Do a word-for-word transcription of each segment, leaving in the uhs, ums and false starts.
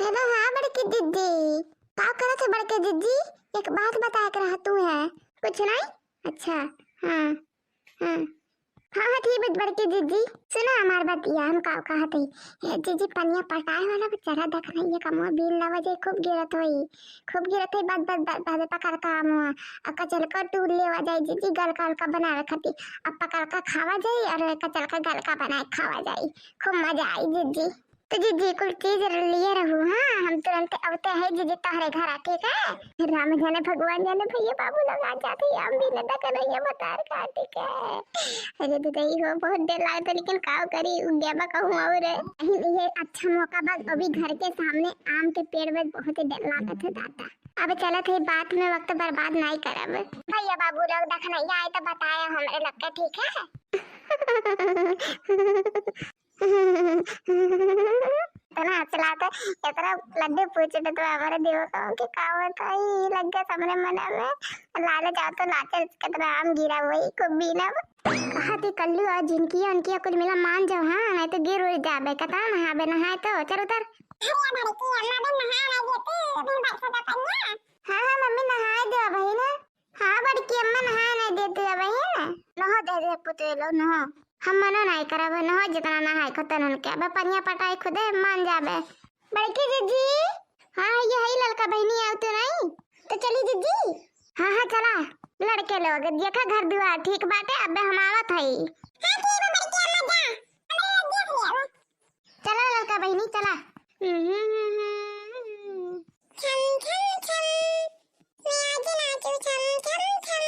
हेलो, हाँ बड़की जिज्जी। का करत है बड़की जिज्जी? एक बात बताए के रहा तू है। कुछ नहीं? अच्छा। हाँ, हाँ। हाँ, हाँ, ठीक है बड़की जिज्जी। सुना हमार बतिया, हम का कहत हई। ए, जिज्जी, पनिया पटाए वाला बेचारा देख नहीं है, कमुआ बीन लावा जाई, खूब गिरत होई, खूब गिरत होई, बद, बद, बद, बद पकड़ का मुआ। आ कचल का टूर लेवा जाई जिज्जी, गलका उलका बनावे खातिर। अब पकड़ का खावा जाई और कचल का गलका बनाए खावा जाई, खूब मजा आई जिज्जी। तो जिज्जी, कुल चीज लिए रहू, हाँ, हम तुरंत अवते है जिज्जी तोहरे घरा, ठीक है? राम जाने भगवान जाने भैया बाबू लोग आ जाते हैं, हम भी न दकन भैया बतार काटे के। अरे दीदी हो, बहुत डर लागत है, लेकिन का करी, उ देवा कहूँ और यही, ये अच्छा मौका बा, अभी घर के सामने आम के पेड़ में बहुत ही डर लागत है दादा। अब चलत है, बात में वक्त बर्बाद नहीं करब। भैया बाबू लोग दखनैया आए तो बताया हमरे लोग के, ठीक है? इतना हंसला तो, इतना लड्डू पूछ दे तो हमारे दिमाग के का होता है, लग गया सामने मना में। लाले जाओ तो लाचे कितना आम गिरा वही को बीना। कहा थी कल्लू और झिनकी उनकी कुल मिला मान जाओ, हाँ, नहीं तो गिर उड़ जाबे। कतना नहाबे, नहाए तो चल उतर। अरे बड़की अम्मा भी नहा नहीं देती, तुम बरसा का पनिया। हाँ, हाँ, मम्मी नहाए दो भाई ना। हाँ, बड़की अम्मा नहाए नहीं देती है बहिन। नहा दे दे पुतवे लो, नहा। हम मना नहीं करब, नहा जितना नहाए खतन उनके। अब पनिया पटाई खुदे मान जाबे। बड़की जिज्जी, हाँ, ये है ललका बहिनी, आओ तो नहीं। तो चली जिज्जी। हाँ, हाँ, चला। लड़के लोग, देखा घर दुआर ठीक बाटे, अब हम आवत हई। हाँ, ठीक बा बड़की अम्मा, जा। हमरे देख लिया। चला ललका बहिनी, चला। छम छम छम, मैं आज नाचू छम छम छम।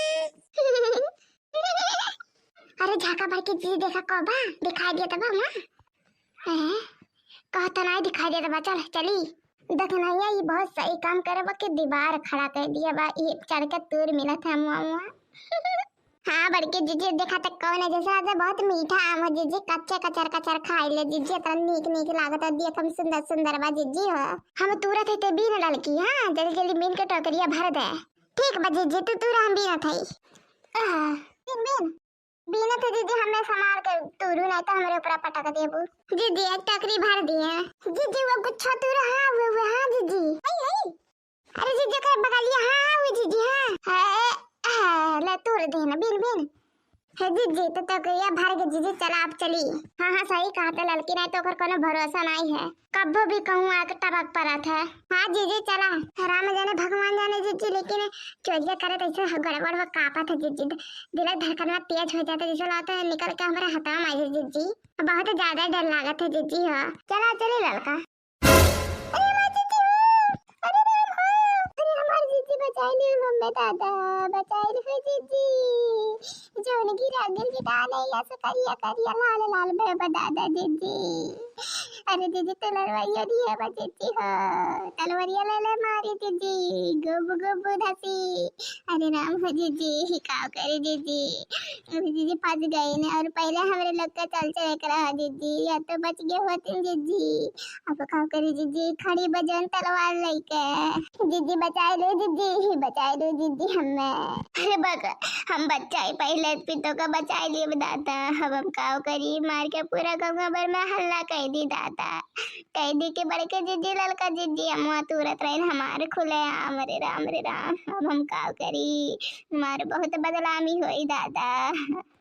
अरे झाका भर के जी देखा को बा, दिखाई दिया तबा माँ। हैं? कहता नहीं दिखाई दिया तबा, चल चली। देखना ये, ये बहुत सही काम करे बा कि दीवार खड़ा कर दिया बा, ये चढ़ के तूर मिला था मुआ मुआ। हाँ बड़की जिज्जी, देखा तो कौन है, जैसे आज बहुत मीठा आम है जिज्जी, कच्चे कचर कचर खाई ले जिज्जी, इतना नीक नीक लागत है, देख हम सुंदर सुंदर बा जिज्जी हो। हम तुरत है ते बीन ललकी, हाँ, जल्दी जल्दी बीन के टोकरिया भर दे। ठीक बा जिज्जी, तू तूरा, हम बीनत हई। आह, बीन, बीन। बीनत है जिज्जी, हमें संभाल के तूरू, नहीं तो हमरे ऊपर पटक देबू। जिज्जी, एक टोकरी भर दिए। जिज्जी, वो गुच्छा तूरा, हाँ, वो, वो, हाँ जिज्जी। आई, आई। अरे जिज्जी, ओकरे बगलिया, हाँ, हाँ, वो जिज्जी, हाँ। है, है, ले तूर दे ना, बीन, बीन। हे जिज्जी, तो, तो कहिया भर के जिज्जी, चला आप चली। हाँ, हाँ, सही कहा थे ललकी, नहीं तो ओकर कोनो भरोसा नहीं है। कब्बो भी कहूँ आके टपक परत है। हाँ जिज्जी, चला। राम जाने भगवान जाने जिज्जी, लेकिन चोरिया करे तो ऐसे गड़बड़ हो कापत है जिज्जी। दिल धड़कनवा तेज हो जाता, जैसे लगता है निकल के हमारे हथवा में आई है जिज्जी। बहुत ज्यादा डर लागत है जिज्जी हो। चला चली ललका। अरे हमार जिज्जी हो, अरे राम हो, अरे हमार जिज्जी बचाई ले हमें दादा, बचाई ले जिज्जी। जौन गिरा गिर गिरा नहीं ऐसे करिया करिया लाल लाल बे बे दादा जिज्जी। अरे जिज्जी तलवरिया दिए बा जिज्जी हो, तलवरिया ले ले मारी जिज्जी, गुब गुब धसी। अरे राम हो जिज्जी, ही का करे जिज्जी। अरे जिज्जी फंस गई ने, और पहले हमरे लोग का चल चले के रहा जिज्जी, या तो बच गए होते जिज्जी। अब का करी जिज्जी, खड़ी बजन तलवार लेके। जिज्जी बचाई लो जिज्जी, बचाई लो जिज्जी हमें। अरे बक, हम बचाई पहले पितो का बचाई लिए दादा। अब हम का करी, मार के पूरा गंगा भर में हल्ला कर दी दादा। कह दी कि बड़के जिज्जी ललका जिज्जी अमुआ तुरत रहे हमारे खुले आम। अरे राम रे राम, अब हम का करी, हमारे बहुत बदनामी होई दादा।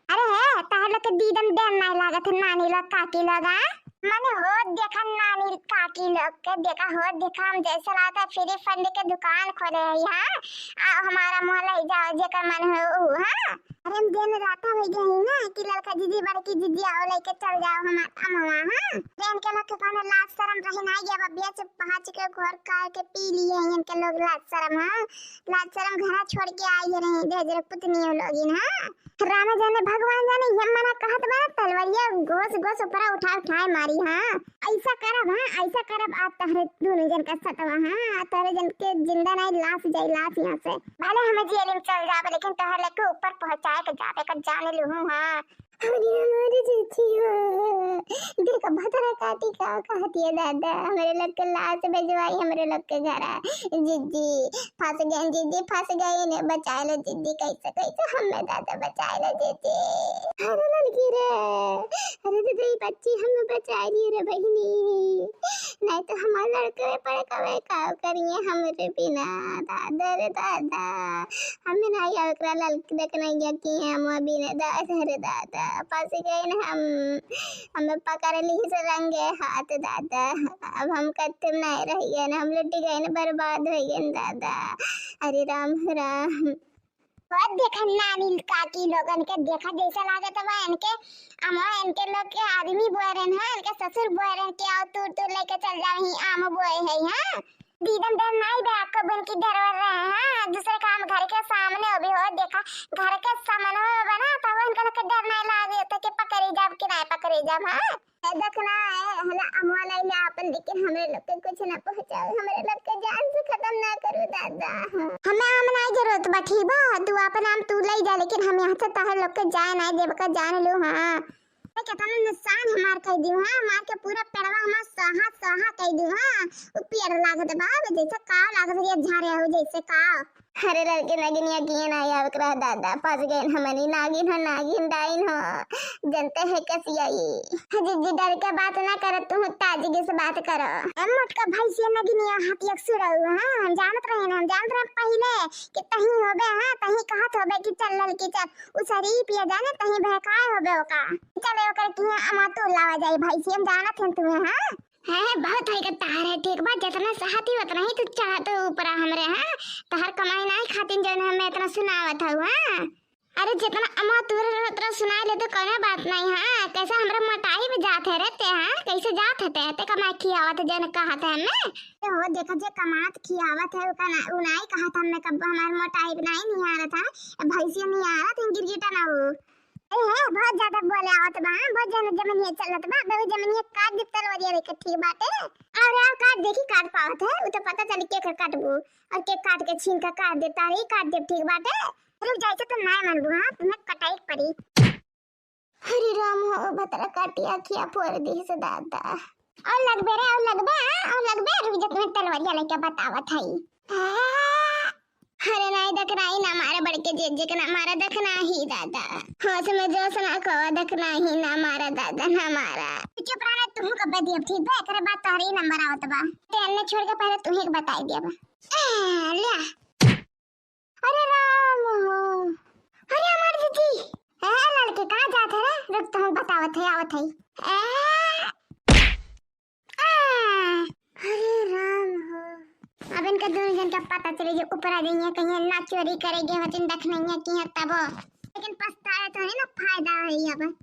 अरे हे, तहर लोग के दीदन देर नाई लागत है, नानी लोग, काकी लोग, आ? मने हो देखा नानी काकी लोग के, देखा हो देखा, हम जैसे लागत है फ्री फंड के दुकान खोले है यहाँ। आ हमारा मोहल्ला ही जाओ जेकर मन हो ऊ, हाँ? अरे हम दिन रात हो गई ना कि लड़का जिज्जी बड़की जिज्जी आओ लेके चल जाओ हमार अमवा, हाँ? अरे इनके लोग के कोनो लाज शरम रही ना गया, बेच पहाच के घोर काहे के पी लिए हैं इनके लोग लाज शरम, हाँ? लाज शरम घरा छोड़ के आई रहे, दे जरा पुतनी लोग, हाँ? राम जाने भगवान जाने, ये मना कहत बा, तलवरिया गोस गोस ऊपरा उठा उठाए मारी, हाँ। ऐसा करब, हाँ, ऐसा करब, आज तहरे दोनों जन का सतवा, हाँ, तहरे जन के जिंदा नहीं, लाश जाई, लाश यहाँ से। भले हमें जेल में चल जाबे, लेकिन तहरे लेके ऊपर पहुँचाए के जाबे का जान लूँ, हाँ। अरे हमारे जिज्जी हो, देखा भतरा काटी का कहती है दादा, हमरे लोग के लाश भिजवाई हमरे लोग के घरा। जिज्जी, फंस गए जिज्जी, फंस गए ने, बचाए लो जिज्जी, कैसे कैसे हमें दादा बचाए लो जिज्जी। अरे ललकी रे, अरे दीदी बच्ची हमें बचाए लिए रे बहिनी। नहीं तो हमार लड़के पड़े कबे का करिए हमरे बिना। दादा रे दादा, हमें नहीं आवे करा ललकी देखना यकी है हम बिना। दादा रे दादा, फंस गए न हम, हमें पकड़ ली से रंगे हाथ दादा। अब हम कत्ते में नहीं रह गए न, हम लुट गए न, बर्बाद हो गए न दादा। अरे राम हो राम। बहुत देखा नानी काकी लोगन के, देखा जैसे लागत बा इनके, अमवा इनके लोग के आदमी बोए रहन, हाँ, इनके ससुर बोए रहन कि आओ तूर तूर लेके चल जाओ, ही आम बोए है, हाँ। दीदन डर नाई बे, आपको बन की डर वर रहे हैं, हाँ, दूसरे काम घर के सामने हो भी हो, देखा घर के सामने हो बना, तब इनके लोग के डर नाई लागे, तो कि पकड़ी जाब कि नाई पकड़ी जाब, हाँ। देखना है, हला अमवा लाई ले आपन, लेकिन हमरे लोग के कुछ ना पहुँचाओ, हमरे लोग के जान से खत्म ना करो दादा। हमें आम नाई जरूरत बा, ठीक बा, तू आपन आम तू लाई जा, लेकिन हम यहाँ से तहर लोग के जाए नाई देब का, जान लो, हाँ। अरे केतना नुकसान हमार कर दियो, हाँ, मार के पूरा पेड़वा हमार सहा सहा कर दियो, हाँ। उ पेड़ लागत बा, जैसे काव लागत है, झारे हो जैसे काव। अरे लड़के नगिनिया किए ना आवे करा दादा, फंस गए हमनी, नागिन हो, नागिन डाइन हो, जनते है कसियाई। जिज्जी डर के बात ना कर, तू ताजगी से बात करो। ए मोटका भैंसिया नगिनिया हाथी एक सुरऊ, हाँ, हम जानत रहे ना, हम जानत रहे पहले कि तहीं होबे, हाँ, तहीं कहत होबे कि चल ललकी चल, उ शरीफ ये जाने तहीं बहकाए होबे ओका। चले ओकर किहाँ अमा तू लावा जाई भैंसिया, हम जानत हैं तुम्हें, हाँ। हैं, बहुत है के तार है, ठीक बा, जितना सहती उतना ही तू चढ़त हो ऊपरा हमरे, हाँ। तहर कमाई नाई खातिन जौन हमें इतना सुनावत हऊ, हाँ। अरे जितना अमा तोरे उतना सुनाई ले तो कौनो बात नहीं, हाँ। कैसे हमरे मोटाई में जात है रे ते, हाँ, कैसे जात है ते, ते कमाई खियावत है जौन कहत है हमें। ए हो, देखा जे कमात खियावत है ओका ना, उ नाई कहत हमें कब हमार मोटाई नाई निहारत है, भैंसिया निहारत है, गिरगिटा ना हो। ए हे, बहुत ज्यादा बोले आवत बा, हाँ, बहुत जन जमनिया चलत बा, बहुत जमनिया काट दे तलवरिया लेके, ठीक बाटे। और यार काट देखी, काट पावत है, उ तो पता चली के के काटबू, और के काट के छीन के काट दे, तारे ही काट दे, ठीक बाटे। रुक जाए तो ना मनबू, हाँ, तुम्हें कटाई पड़ी। हरे राम हो, भतरा काटी आखिया फोड़ दी से दादा। और लगबे रे, और लगबे, हाँ, और लगबे, रुक जा, तुम्हें तलवरिया लेके बतावत है। आ, अरे नाई, दखनाही ना मारा, बड़के जेजे के ना मारा, दखनाही दादा। होश में जोश ना खोवा, दखनाही ना मारा दादा, ना मारा। चुप रहना, तू कब्बे दिया, ठीक बा? एकरे बाद तोहरे ही नंबर आवत बा। ते अन्ने छोड़ के पहले तू ही के बताई दिया बा। आ, लिया। अरे राम हो। अरे हमार दीदी। ए, लड़के, कहाँ जात है रे? रुक, तो हम बतावत है, आवत है। ए, आ, अरे राम हो। अब इनका दोनों जन का पता चले जो ऊपर आ जाइए, कहीं ना चोरी करेंगे, होतिन दखनैया की है तबो। लेकिन पछताए तो है ना, फायदा है अब।